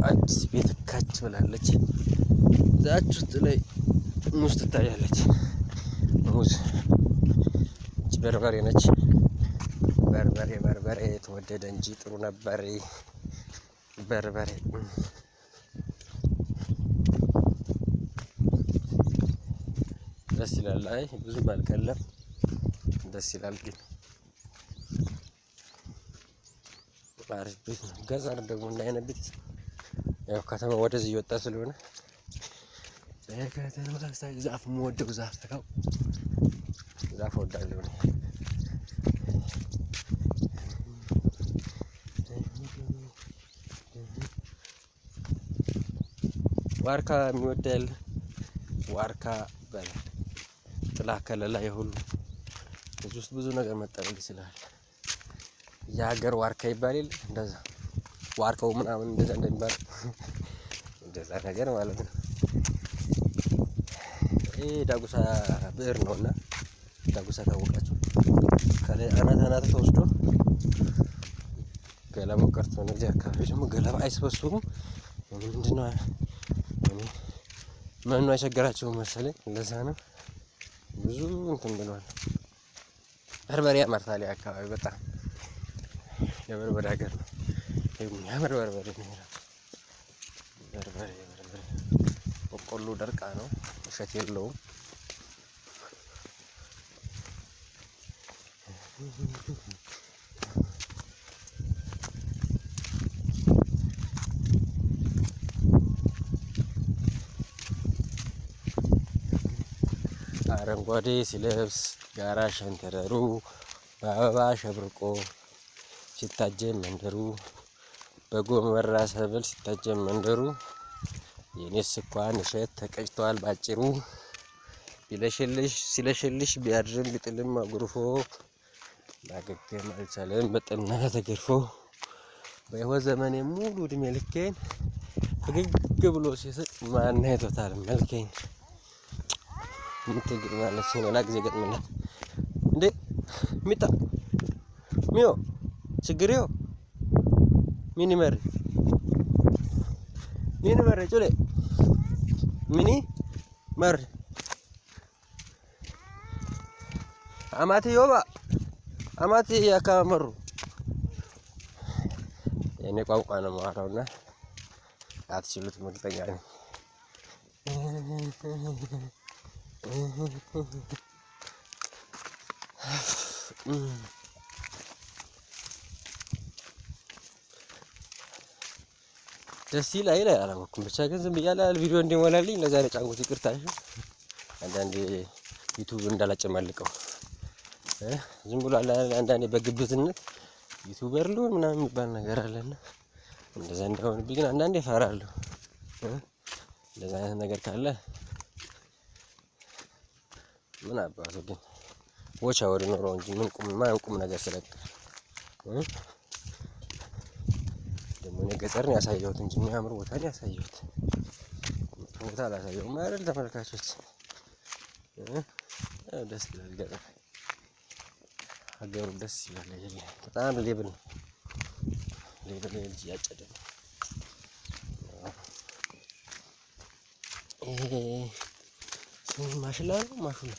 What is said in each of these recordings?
አዲስ ቤት ካች ብላለች። እዛች ውስጥ ላይ ሙዝ ትታያለች። ሙዝ በርበሬ ነች። በርበሬ በርበሬ የተወደደ እንጂ ጥሩ ነበር። በርበሬ ደስ ይላል። አይ ብዙም አልቀለም፣ ደስ ይላል ግን አሪፍ ቤት ነው። ገጠር ደግሞ እንደ ቤት ያው ከተማ ወደዚህ እየወጣ ስለሆነ በከተማ ዛፍ የምወደው ዛፍ ነው። ዛፍ እወዳለሁ እኔ። ዋርካ የሚወዳል ዋርካ በል ጥላ ከለላ የሁሉ እዚህ ውስጥ ብዙ ነገር መጠለል ይችላል። የሀገር ዋርካ ይባል የለ እንደዛ ዋርካው ምናምን እንደዛ እንደሚባል እንደዛ ነገር ማለት ነው። ይሄ ዳጉሳ ብዕር ነውና ዳጉሳ ካወቃችሁ ከላይ አናት አናት ተወስዶ ገለባው ቀርቶ ነው። እዚህ አካባቢ ደግሞ ገለባ አይሰበስቡም። ምንድነው መኖ አይቸግራቸውም መሰለኝ። እንደዛ ነው። ብዙ እንትን ብለዋል። በርበሬ ያመርታል አካባቢ በጣም የበርበሬ ሀገር ነው። የሚያምር በርበሬ ነው። በርበሬ በርበሬ በቆሎ ደርቃ ነው፣ እሸት የለውም። አረንጓዴ ሲለብስ ጋራ ሸንተረሩ በአበባ ሸብርቆ ሲታጀብ መንደሩ በጎመራ ሰብል ሲታጀብ መንደሩ የኔስ እንኳን እሸት ተቀጭቷል ባጭሩ ቢለሸልሽ ሲለሸልሽ ቢያድርም ቢጥልም አጉርፎ ማገገም አልቻለም በጠና ተገርፎ በሕይወት ዘመኔ ሙሉ እድሜ ልኬን ፈገግ ብሎ ሲስቅ ማን አይቶታል መልኬን። የምትገጥማለች ሌላ ጊዜ ገጥምላት እንዴ ሚጣ ሚዮ ችግሬው ሚኒ መሪ ሚኒ መሪ ጩሌ ሚኒ መሪ አማቲ ዮባ አማቲ ያካመሩ የኔ ቋንቋ ነው የማወራውና አትችሉትም እርግጠኛ ነኝ። ደስ ይል አይል አላወኩም። ብቻ ግን ዝም ብያለሁ ቪዲዮ እንዲሞላልኝ ለዛ ነው ጫንኩት። ይቅርታ አንዳንዴ ዩቲዩብ እንዳላጨማልቀው ዝም ብሎ አንዳንዴ በግብዝነት YouTuber ልሁን ምናምን የሚባል ነገር አለና እንደዛ እንዳይሆንብኝ ግን አንዳንዴ እፈራለሁ። እንደዛ አይነት ነገር ካለ ምን አባቱ ግን ወቻ ወደ ኖረው እንጂ ምን ቁም ማን ቁም ነገር ስለቅ ደግሞ እኔ ገጠር ነው ያሳየሁት እንጂ የሚያምር ቦታ ነው ያሳየሁት። መጥፎ ቦታ አላሳየሁም አይደል ተመልካቾች? ደስ ይላል ገጠር ሀገሩ ደስ ይላል። በጣም level ነው። level ልጅ እያጨደ ነው። ይሄ ማሽላ ነው ማሹላ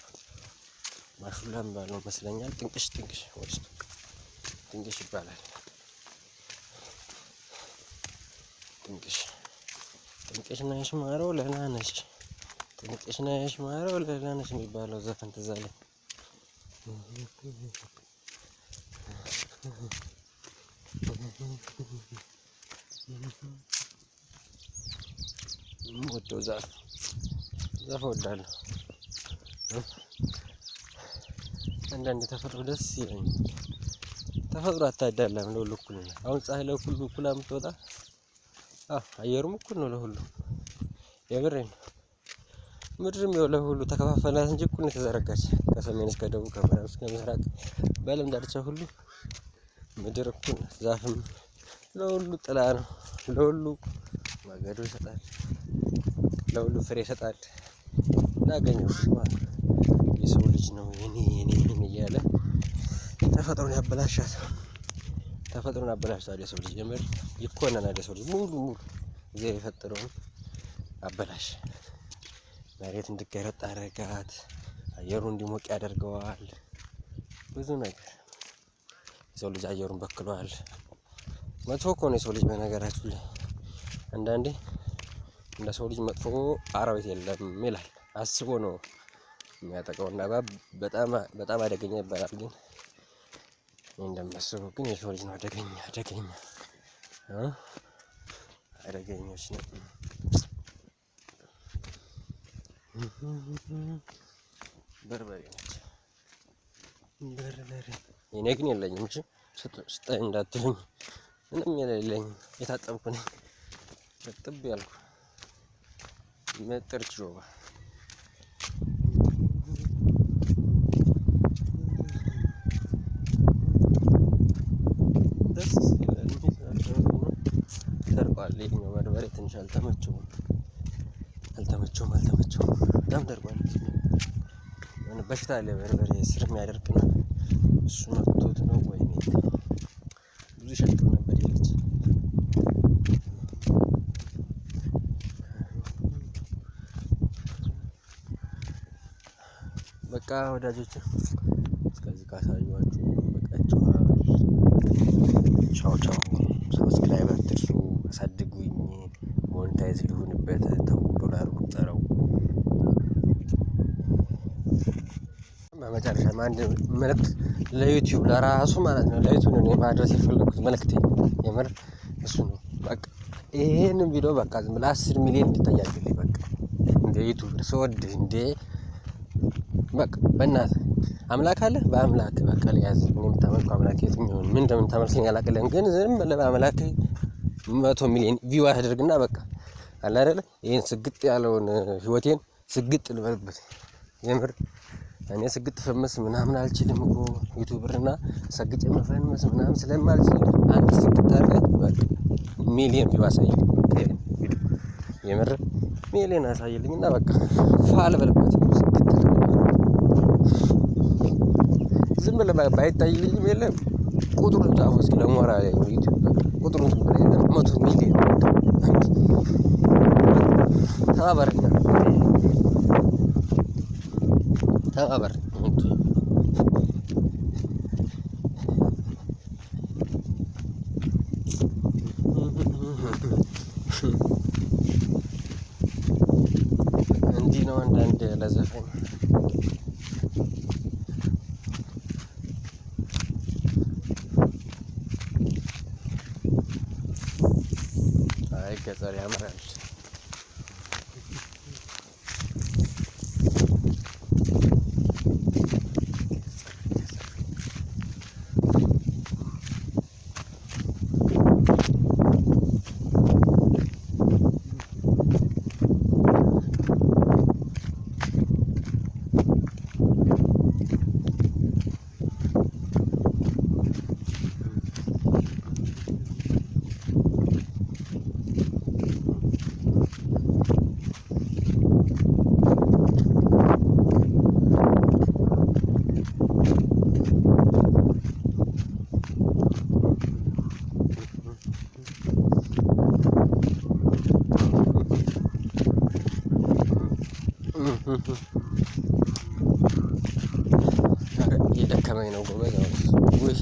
ማሹላ የሚባለው ይመስለኛል። ጥንቅሽ ጥንቅሽ ወይስ ጥንቅሽ ይባላል። ጥንቅሽ ጥንቅሽ ነሽ ማሮ ለና ነሽ ጥንቅሽ ነሽ ማሮ ለና ነሽ የሚባለው ዘፈን ትዝ አለኝ። የምወደው ዛፍ ዛፍ እወዳለሁ። አንዳንዴ ተፈጥሮ ደስ ይለኛል። ተፈጥሮ አታዳላም፣ ለሁሉ እኩል ነው። አሁን ፀሐይ ለሁሉ እኩል የምትወጣ አየሩም እኩል ነው ለሁሉ። የምሬን ነው። ምድርም ያው ለሁሉ ተከፋፈላት እንጂ እኩል ነው የተዘረጋች ከሰሜን እስከ ደቡብ ከምዕራብ እስከ ምስራቅ በዓለም ዳርቻ ሁሉ ምድር እኩል ናት። ዛፍም ለሁሉ ጥላ ነው፣ ለሁሉ ማገዶ ይሰጣል፣ ለሁሉ ፍሬ ይሰጣል። ላገኘው የሰው ልጅ ነው የኔ የኔ የኔ እያለ ተፈጥሮን ያበላሻት። ተፈጥሮን አበላሽቷል የሰው ልጅ የምር ይኮነናል። የሰው ልጅ ሙሉ ሙሉ እግዚአብሔር የፈጠረውን አበላሽ። መሬት እንድገረጥ አደረጋት። አየሩ እንዲሞቅ ያደርገዋል። ብዙ ነገር የሰው ልጅ አየሩን በክሏል። መጥፎ እኮ ነው የሰው ልጅ በነገራችሁ ላይ። አንዳንዴ እንደ ሰው ልጅ መጥፎ አራዊት የለም ይላል። አስቦ ነው የሚያጠቃው እና እባብ በጣም በጣም አደገኛ ይባላል። ግን እኔ እንደማስበው ግን የሰው ልጅ ነው አደገኛ አደገኛ አደገኞች ነው። በርበሬ ነች በርበሬ። እኔ ግን የለኝም። እሺ ስጠኝ እንዳትሉኝ፣ ምንም የሌለኝ የታጠብኩ ነኝ። ጥብ ያልኩ መጥር ጆባ ደስ ይላል። ደርቋል። ይሄኛው በርበሬ ትንሽ አልተመቸውም አልተመቸውም አልተመቸውም። በጣም ደርቋል። የሆነ በሽታ አለ በርበሬ ስር የሚያደርግ ነው። እሱ መጥቶት ነው። ወይኔ ብዙ ይሸክም ነበር ይህ ልጅ። በቃ ወዳጆች እስከዚህ ካሳየኋችሁ በቃችኋል። ቻው ቻው። Subscribe አትርሱ፣ አሳድጉኝ። Monetize ልሁንበት። ተው ዶላር ቁጠረው። በመጨረሻም አንድ መልእክት ለዩቲዩብ ለራሱ ማለት ነው፣ ለዩቲዩብ ነው ማድረስ የፈለኩት መልእክቴ የምር እሱ ነው። በቃ ይሄንን ቪዲዮ በቃ ዝም ብለህ 10 ሚሊዮን እንዲታይ አድርግልኝ። በቃ እንደ ዩቲዩብ ስወድህ እንደ በቃ በእናትህ አምላክ አለ በአምላክ በቃ ሊያዝ እኔ የምታመልከው አምላክ የትኛውን ምን እንደምታመልከኝ አላውቅልህም፣ ግን ዝም ብለህ በአምላክ 100 ሚሊዮን view አድርግና በቃ አለ አይደለ ይሄን ስግጥ ያለውን ህይወቴን ስግጥ ልበልበት። የምር እኔ ስግጥ ፈመስ ምናምን አልችልም እኮ YouTuber እና ሰግጬ መፈመስ ምናምን ስለማልችል አንድ ስግጥ አድርገህ በቃ ሚሊዮን view አሳይልኝ። ቪዲዮ የምር ሚሊዮን አሳይልኝና በቃ ፋ ልበልበት ስግጥ ልበልበት። ዝም ብለህ ባይታይልኝም የለም ቁጥሩን ጻፈው እስኪ ለሞራል ዩቲዩብ ቁጥሩን ዝም ብለህ የለም 100 ሚሊዮን ተባበረኝ ተባበር። እንዲህ ነው አንዳንድ ለዘፈኝ አይ ገጠር ያምራል። እየደከመኝ ነው ጎበዝ። ውይ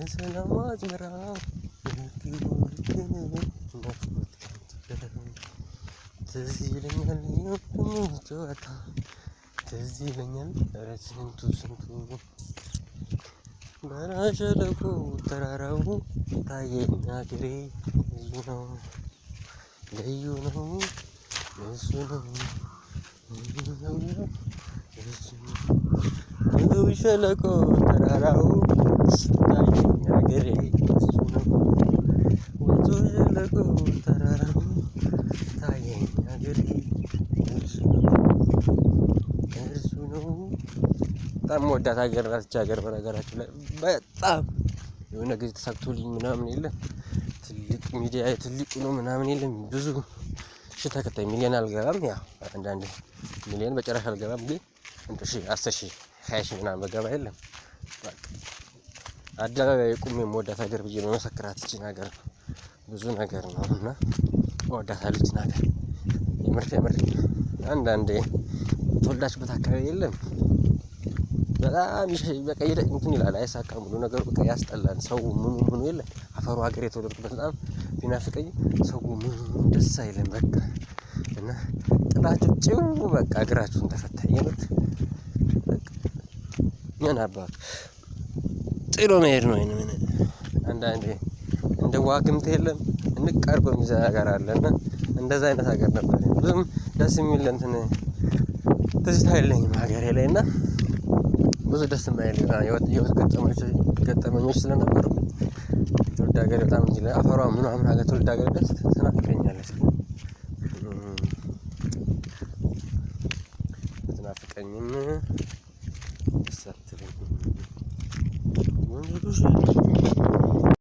የሰላም አዝመራ ትዝ ይለኛል ጨዋታ ትዝ ይለኛል። ኧረ ስንቱ ስንቱ በራሸለቆ ተራራው ታየኝ አገሬ ልዩ ነው ልዩ ነው እሱ ነው እሱ ነው ሸለቆ ተራራው ታየኝ አገሬ እሱ ነው ወንዙ ሸለቆ ተራራው ታየኝ አገሬ እርሱ ነው እርሱ ነው። በጣም የምወዳት ሀገር ናት ይህች ሀገር በነገራችን ላይ በጣም የሆነ ጊዜ ተሳክቶልኝ ምናምን የለም፣ ትልቅ ሚዲያ ትልቅ ነው ምናምን የለም፣ ብዙ ሺህ ተከታይ ሚሊዮን አልገባም። ያው አንዳንዴ ሚሊዮን በጭራሽ አልገባም፣ ግን እንትን ሺህ፣ 10,000፣ 20,000 ምናምን በገባ የለም፣ በቃ አደባባይ ቁሜ የምወዳት ሀገር ብዬ መመሰክራት ይችን ሀገር ነው። ብዙ ነገር ነው እና እወዳታለሁ ይችን ሀገር የምር የምር። አንዳንዴ ተወልዳችሁበት አካባቢ የለም በጣም በቃ እንትን ይላል፣ አይሳካም ብሎ ነገሩ በቃ ያስጠላል። ሰው ምኑ ምኑ የለም፣ አፈሩ ሀገር የተወለድኩበት በጣም ቢናፍቀኝ ሰው ምኑ ደስ አይልም። በቃ እና ጥላችሁ ጭው በቃ እግራችሁን ተፈታ። የምር ምን አባቱ ጥሎ መሄድ ነው። ምን አንዳንዴ እንደ ዋግምት የለም እንቅ አድርጎ የሚይዝ ሀገር አለ እና እንደዛ አይነት ሀገር ነበር። ብዙም ደስ የሚል እንትን ትዝታ የለኝም ሀገሬ ላይ እና ብዙ ደስ የማይል የህይወት ገጠመኞች ስለነበሩ ትውልድ ሀገሬ በጣም እንጂ አፈሯ ምናምን ሀገር ትውልድ ሀገሬ ደስ ትናፍቀኛለች። ብትናፍቀኝም ደስ አትለኝም።